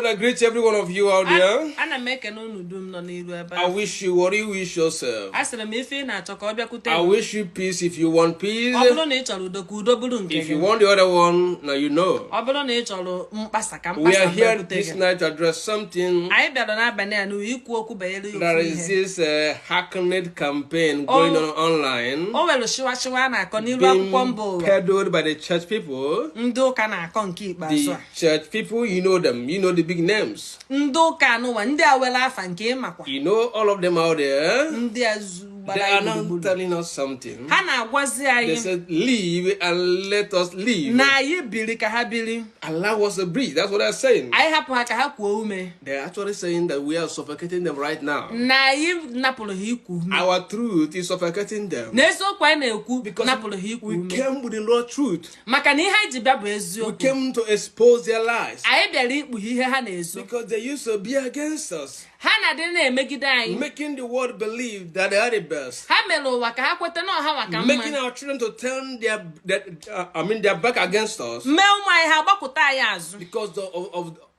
right, I greet every one of you out there. Ana m ekene unu dum nọ n'iru ebe I a. wish you what you wish yourself. A sịrị m ife ị na-achọ ka ọ bịakwute I gị. wish you peace if you want peace. Ọ bụrụ na ị chọrọ udo, ka udo bụrụ nke If you gị. want the other one, now you know. Ọ bụrụ na ị chọrọ mkpasa, ka We mkpasa are here bịakwute this gị. night to address something. Anyị bịara n'abalị a n'uwe ikwu okwu banyere ofu There is ihe. this hackneyed campaign going on online, O nwere shịwa shịwa a na-akọ n'iru akwụkwọ mba being ụwa peddled by the church people. Ndị ụka na-akọ nke ikpeazụ The a. church people, you know them, you know the big names. Ndị ụka anụwa, ndị a were afa nke ịmakwa. You know all of them out there. Ndị a zu They gbara are anyị now gburugburu. telling us something. Ha na-agwazi They anyị said, "Leave and let us live." na anyị biri ka ha biri. Allow us to breathe. That's what they're saying. Anyị hapụ ha ka ha kuo ume. They're actually saying that we are suffocating them right now. Na anyị napụrụ ha iku ume. Our truth is suffocating them. Na eziokwu anyị na-ekwu Because napụrụ ha iku we ume. came with the Lord's truth. Maka na ihe anyị ji bịa bụ We eziokwu. came to expose their lies. Anyị bịara ikpughe ihe ha na-ezo. Because they used to be against us, Ha na-adị na-emegide anyị, making the world believe that they are the best, ha mere ụwa ka ha kweta na ọha nwa ka making mma, our children to turn their, I mean, their back against us mee ụmụ anyị ha gbakụta anyị azụ because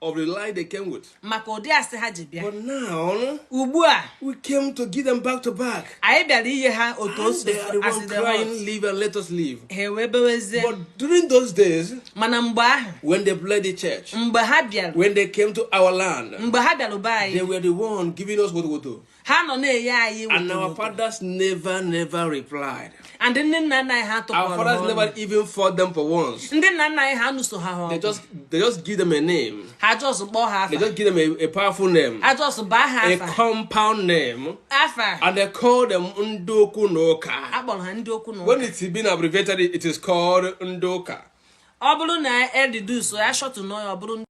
of the lie they came with. Maka ụdị asị ha ji bịa. But now Ugbu a, we came to give them back to back. Anyị bịara inye ha otu o And si they are the asị one dị hot. crying, "Live and let us live." Ha wee bewezie. But during those days, Mana mgbe ahụ, when they fled the church, mgbe ha bịara, when they came to our land, mgbe ha bịara be they anyị, were the one giving us what to do. Ha nọ na-enye anyị And our woto. Fathers never, never replied. And ndị nna nna anyị ha Our tụpụrụ fathers ha ọnụ. Never even fought them for once. Ndị nna nna anyị ha nụso ha They ọgụ. just give them a name. Ha just kpọọ ha They afa. just give them a powerful name, Ha just baa ha a afa. Compound name, Afa. And they call them Ndoku Noka. A kpọrọ ha ndị okwu na When ụka. it's been abbreviated, it is called Ndoka. Ọ bụrụ na e reduce ya, shorten ya, ọ bụrụ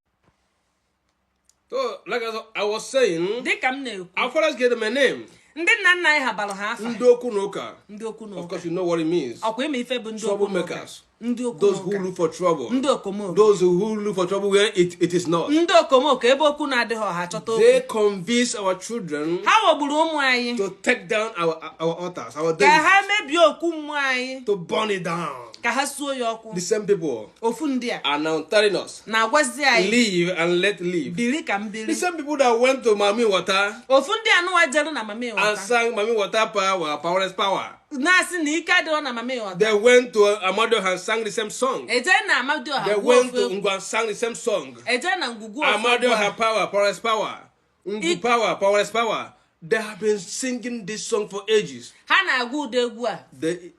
So, like I was saying, dịka m na-ekwu, our fathers gave them a name, ndị nna nna anyị ha bara ha afa Ndoku Noka. ndị okwu na Of ụka. course, you know what it means. Ọkwa ịma ife bụ ndị okwu na ụka. Troublemakers. Ndị okwu Those na who ụka. Look for trouble. Ndị okomoko. Those who look for trouble where it is not. Ndị okomoko, ebe okwu na-adịghị ọha chọta okwu. They convince our children Ha ghọgburu ụmụ anyị to take down our altars, our ka ha deities, mebie okwu mmụọ anyị, to burn it down. Ka ha suo ya ọkụ. The same people Ofu ndị a are now telling us, na-agwazi anyị, "Live and let live." "Biri ka m biri." The same people that went to Mami Water Ofu ndị anụwa jeru na Mami and Water sang "Mami Water power, powerless power." Na-asị na ike adịrọ na Mami Water. They went to Amado and sang the same song. Eje na Amadioha They gwuo went ofu to egwu. Ngwu and sang the same song. Eje na ngwugwu ofu egwu Amadioha a. Power, powerless power. Ngwu power, powerless power. They have been singing this song for ages. Ha na-agụ ụda egwu a.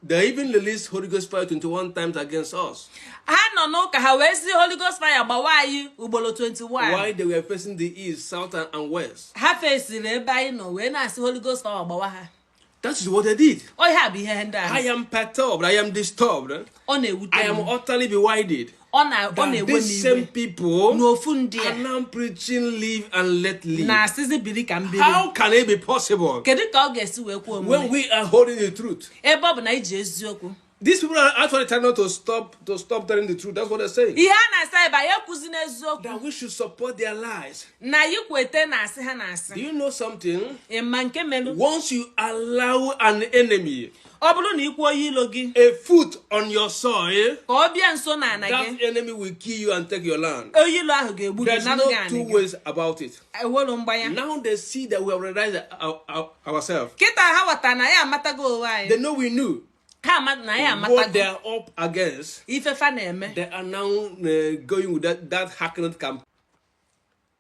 They even released Holy Ghost fire 21 times against us. Ha nọ n'ụka ha wee si Holy Ghost fire gbawa anyị ugboro 21. While they were facing the east, south, and west. Ha fesiri ebe anyị nọ wee na-asị Holy Ghost fire gbawa ha. That is what they did. Ọ ihe a bụ ihe ndị I ahụ. Am perturbed. I am disturbed. Ọ na-ewute I am m. Utterly bewildered. Ọ That na-ewe m these same iwe people n'ofu ndị are a now preaching "Live and let live." Na-asịzi "Biri ka m biri." How can it be possible Kedu ka ọ ga-esi wee kwuo when omume we are holding the truth? Ebe ọ bụ na iji eziokwu? These people are actually trying not to stop telling the truth. That's what they're saying. Ihe a na-asa ebe anyị ekwuzi n'eziokwu. That we should support their lies. Na anyị kwete na asị ha na-asị. Do you know something? Ị ma nke melụ? Once you allow an enemy Ọ bụrụ na ị kwuo onye ilo gị a foot on your soil, ka ọ bịa nso n'ana that gị, enemy will kill you and take your land. Onye ilo ahụ ga-egbu gị There's narụ no gị anị two gị. Ways about it. Ewelu mgbanya. Now they see that we have realized ourselves. Kịta ha ghọtara na ya amatago onwe anyị. They know we knew Ha ama na ya what they amatago are up against. Ife fa na-eme. They are now going with that hacking camp.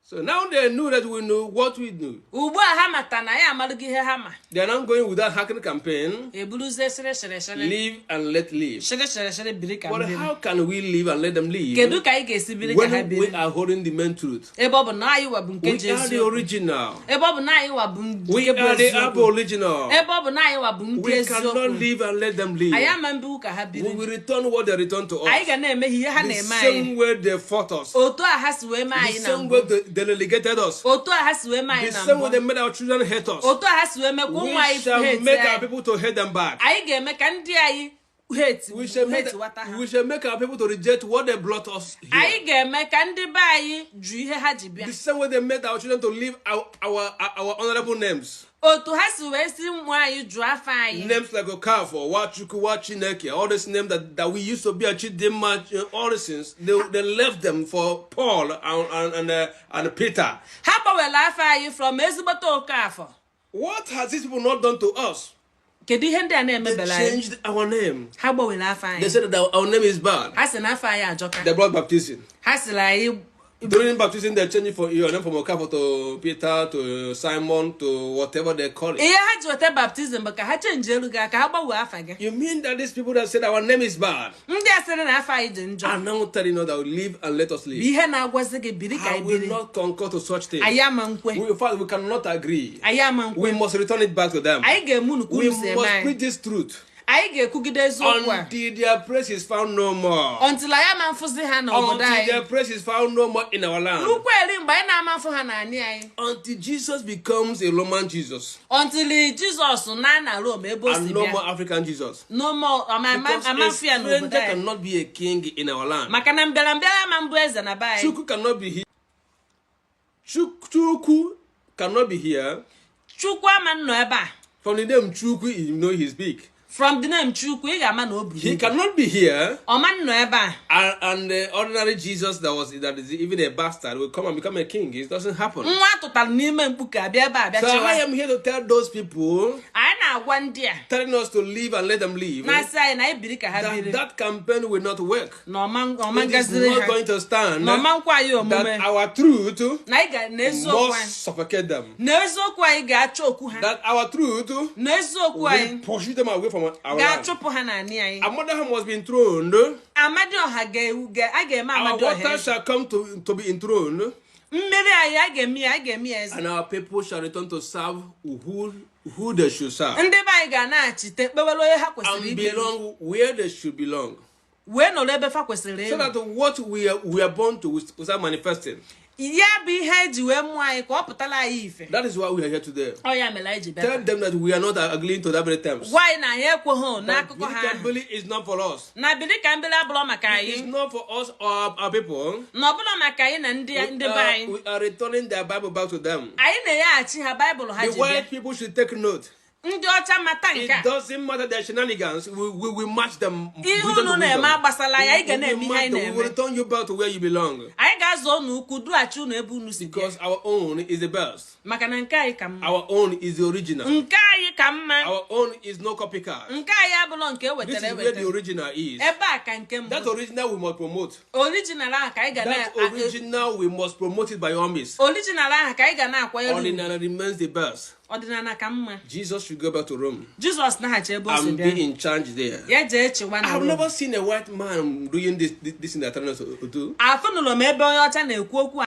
So now they know that we know what we do. Ugbu a ha mata na ya amalụgo ihe ha ma. They are now going with that hacking campaign. Eburuzie shịrị shịrị shịrị. "Live and let live." Shịrị shịrị shịrị, "Biri ka But m biri." how can we live and let them live Kedu ka anyị ga-esi biri ka ha when we biri are holding the main truth? Ebe ọ bụ na anyị wa bụ nke We ji are the eziokwu? Original. Ebe ọ bụ na anyị wa bụ We nke bụ are the eziokwu? Aboriginal. Ebe ọ bụ na anyị wa bụ ndị We cannot eziokwu? Live and let them live. Anyị ama mbi ka ha We biri. Will return what they return to us. Anyị ga na-eme ihe ha The na-eme anyị. Same way they fought us. Otu a ha si wee mee The anyị na same mbụ. Way they relegated us. Otu a ha si wee mee The anyị na same way mbụ. They made our children hate us. Otu a ha si wee mekwa ụmụ We anyị shall hate make our anyị. people to hate them back. Anyị ga-eme ka ndị anyị hate We shall make, hate wata ha. we shall make our people to reject what they brought us here. Anyị ga-eme ka ndị be anyị jụ ihe ha ji bịa. The same way they made our children to leave our honorable names. Otu ha si wee si ụmụ anyị jụọ afọ anyị. Names like Okafor, Wachukwu, Wachineke, all these names that we used to be a Chidinma, all these things, they left them for Paul and Peter. Ha gbanwere afọ anyị from ezigbote Okafọ. What has these people not done to us? Kedu ihe ndị a They na-emebere anyị? changed our name. Ha gbanwere afọ They anyị. said that our name is bad. Ha sị na afọ anyị ajọka. They brought baptism. Ha sịrị anyị. During baptism, they changed it for your name from Okafor to Peter to Simon to whatever they call it. Ihe ha ji weta baptizim bụ ka ha chenji elu gị ka ha gbanwee afa gị. You mean that these people that said our name is bad Ndị a sịrị na afọ anyị dị njọ are now telling us that we live and let us bụ live? ihe na-agwazi gị biri ka I anyị will biri. not concur to such things. Anyị ama nkwe. We, in fact, we cannot agree. Anyị ama nkwe. We must return it back to them. Anyị ga-eme unu ka We unu si eme must anyị. preach this truth Anyị ga-ekwugide eziokwu a until their praise is found no more. until anyị ama mfụzi ha n'obodo Until anyị. their praise is found no more in our land. Rukwa eri mgbe anyị na-ama mfụ ha n'anị anyị. Until Jesus becomes a Roman Jesus Until Jizọs na na Rome ebe o si and no bịa. more African Jesus. No more Because ama a mfụ ya n'obodo stranger anyị. cannot be a king in our land. Maka na mbịarambịara ama mbụ eze na be anyị. Chukwu cannot be here. Chukwu cannot be here. Chukwu ama nnọ ebe a. From the name Chukwu, you know he's big. From the name Chukwu ị ga-ama na o buru He ibu. cannot be here. Ọma nnọ ebe a. And the ordinary Jesus that is even a bastard will come and become a king. It doesn't happen. Nwa atụtara n'ime mkpuke abịa ebe a bịa So I chịwa. am here to tell those people Anyị na-agwa ndị a telling us to live and let them live na-asị anyị na anyị biri ka ha that biri that campaign will not work. na ọma It is ngaziri not ha going to stand. na ọma nkwa anyị omume That our truth na anyị ga na eziokwu anyị must suffocate them. na eziokwu anyị ga-achọ okwu ha That our truth na eziokwu will anyị pursue them away from our land. ga-achụpụ ha n'anị anyị. Amadioha must be enthroned. Amadioha a ga-eme Our Amadioha water eze. shall come to be enthroned, Mmiri anyị a ga-eme ya a ga-eme ya eze. and our people shall return to serve who they should serve Ndị be anyị ga na-achite kpewere onye ha kwesịrị and ikpe belong where they should belong. wee nọrọ ebe fa kwesịrị So ịnọ. that what we are born to will start manifesting. Ya bụ ihe eji wee mụọ anyị ka ọ pụtara anyị ife. That is why we are here today. Ọ ya mere anyị ji bịa Tell taa. them that we are not agreeing to that very terms. Gwa anyị na anyị ekweghị That n'akụkọ ha ahụ. Billy is not for us. Na bili ka mbili abụrọ maka It's anyị. not for us or our people. Na ọbụla maka anyị na ndị We ndị be are, anyị. we are returning their Bible back to them. Anyị na-enyeghachi ha Baịbụl ha The ji bịa. white people should take note. Ndị ọcha mata nke It a. doesn't matter their shenanigans. We will match them. Ihe wisdom to unu na-eme wisdom. agbasala anyị, anyị ga We na-eme will ihe match anyị them. We will na-eme. return you back to where you belong. Anyị ga-azụ unu ukwu dughachi unu ebe unu si bịa. Because our own is the best. Maka na nke anyị ka mma. Our own is the original. Nke anyị ka mma. Our own is no copycat. Nke anyị abụrọ nke This ewetara is where the eweta. original is. Ebe a ka nke mbụ. That original we must promote. Original ahụ ka anyị ga That na original we must promote it by all means. original ahụ ka anyị ga na-akwanyere ugwu. Ordinary remains the best. Ọdịnala ka mma. Jesus should go back to Rome Jizọs naghachi ebe o si and be bịa. in charge there. Ya jee chịwa na I've Rome. never seen a white man doing this in the telling us to do. Afụnụlọ m ebe onye ọcha na-ekwu okwu a.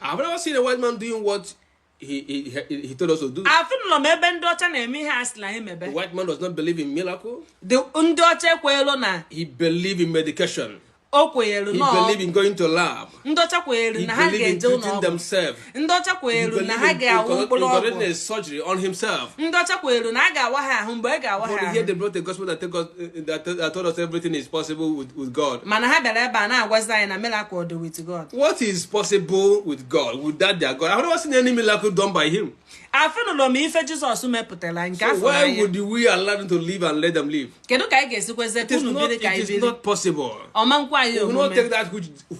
I've never seen a white man doing what he told us to do. Afụnụlọ m ebe ndị ọcha na-eme ihe a sịla anyị mebe. The white man does not believe in miracle. Ndị ọcha ekwenyelu na He believe in medication. o kwenyelu He na believe in going to lab. ndị ọcha kwenyelu He na ha believe in ga-eje treating ụlọ ọgwụ. themselves. Ndị ọcha He kwenyelu na believe ha in ga-awụ mkpụrụ conducting ọgwụ. a surgery on himself. Ndị ọcha kwenyelu na a ga-awa ha ahụ mgbe a ga-awa But ha here ahụ. they brought the gospel that take us, that told us everything is possible with God. Mana ha bịara ebe a na-agwazi anyị na miracle dị with God. What is possible with God? With that their God? I've never seen any miracle done by him. Afụnụlọ m ife Jizọs mepụtara nke So afọ why anya. would we allow them to live and let them live? Kedu ka anyị ga-esikweze It ka is unu not, biri ka it anyị is biri? not possible. Ọma nkwa anyị We will not omume. take that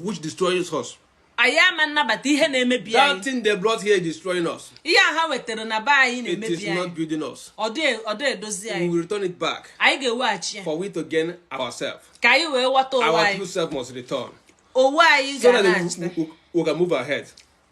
which destroys us. Anyị ama nnabata ihe na-emebi That anyị. thing they brought here is destroying us. Ihe a ha wetara na be anyị It na-emebi is not anyị. building us. Ọ dị edozi We anyị. will return it back Anyị ga-eweghachi ya for we to gain ourselves. ka anyị wee ghọta onwe Our anyị. true self must return Onwe anyị so ga that na-achịta we can move ahead.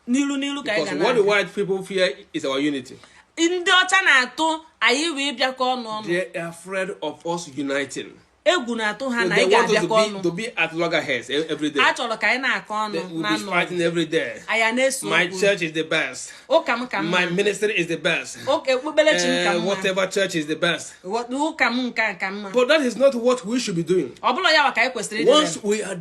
n'ilu n'ilu ka anyị Because ga what the na-aga. white people fear is our unity. Ndị ọcha na-atụ anyị wee bịakọ ọnụ ọnụ. They are afraid of us uniting. Egwu na-atụ ha So na they anyị want us ga-abịakọ to be, ọnụ. to be at loggerheads every day. A chọrọ ka anyị na-akọ They ọnụ will be na-anụ fighting every day. anyị a na-eso My okwu. church is the best. Ụka m ka mma. My ministry is the best. Ụka okpukperechi m ka mma. Whatever church is the best. Ụka m nke a ka mma. But that is not what we should be doing. Ọ bụla ya wa ka anyị kwesịrị ịdị Once we are,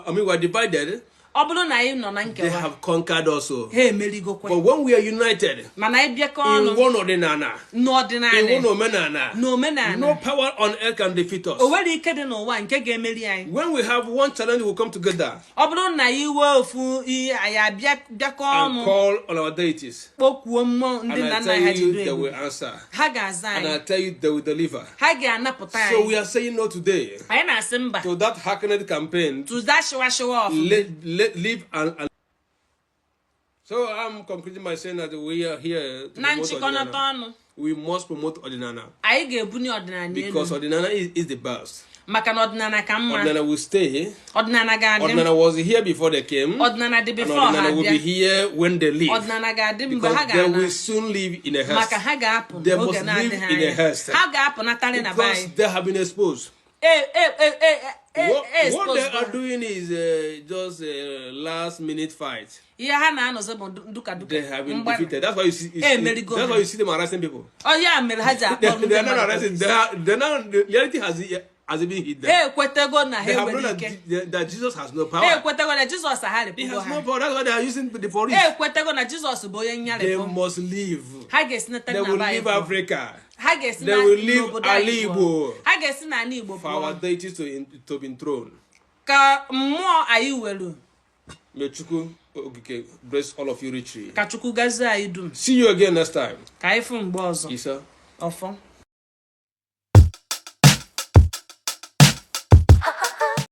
I mean, we are divided, Ọ bụrụ na anyị nọ na They nkewa, have conquered also. ha emerigokwe. But when we are united Mana anyị bịakọ in ọnụ one ọdịnana, in n'ọdịnala, one omenana, n'omenala, no power on earth can defeat us. O nwere ike dị n'ụwa nke ga-emeri anyị. When we have one challenge, we come together Ọ bụrụ na anyị wee ofu ihe, anyị abịa bịakọ and ọnụ, call on our deities. kpokwuo mmụọ ndị And nna I nna ha tell ji you, du they will ebube, answer. ha ga-aza And anyị. I tell you, they will deliver. Ha ga-anapụta So anyị. we are saying no today Anyị na-asị mba to that hackneyed campaign. Tụza shịwa shịwa ọfụ. Let live and so I'm concluding by saying that we are here to Na promote nchịkọnata Ọdịnana. ọnụ, We must promote Ọdịnana anyị ga-ebunye ọdịnala elu because Ọdịnana is the best. Maka na ọdịnala ka mma. Ọdịnana will stay. Ọdịnala ga-adị. Ọdịnana was here before they came. Ọdịnala dị And before ha Ọdịnana will be abịa. here when they leave. Ọdịnala ga-adị mgbe Because ha they ga-ana. will soon leave in a Maka haste. ha ga-apụ They n'oge must live na-adịghị in a anya. haste. Ha ga-apụnatarị na be Because anyị. they have been exposed. E e e e e What they expose are ha. doing is just a last minute fight. Ihe ha na-anọzi bụ duka duka They have been Mgba- defeated. That's why you see. You Eh, see merigo that's ha. why you see them arresting people. Ọ ya mere ha ji They, akpọ ndị they are not mmadụ arresting. police. They are not. The reality has even hit them. Ha ekwetego na ha They have known enwere that, ike. that Jesus has no Ha power. ekwetego na Jizọs He agharịpụgo has ha. no power. That's why they are using the police. Ha ekwetego na Jizọs bụ onye They nyarịpụ. must leave. Ha ga-esi nata They na will be anyị leave pụọ. Africa Ha ga-esi They na will leave n'obodo anyị ala pụọ. Igbo. Ha ga-esi n'ala Igbo for our pụọ deities to be enthroned. Ka mmụọ anyị welu. May Chukwu Okike bless all of you richly. Ka Chukwu gazie anyị dum. See you again next time. Ka anyị fụ mgbe ọzọ. Isa. Ọfọ.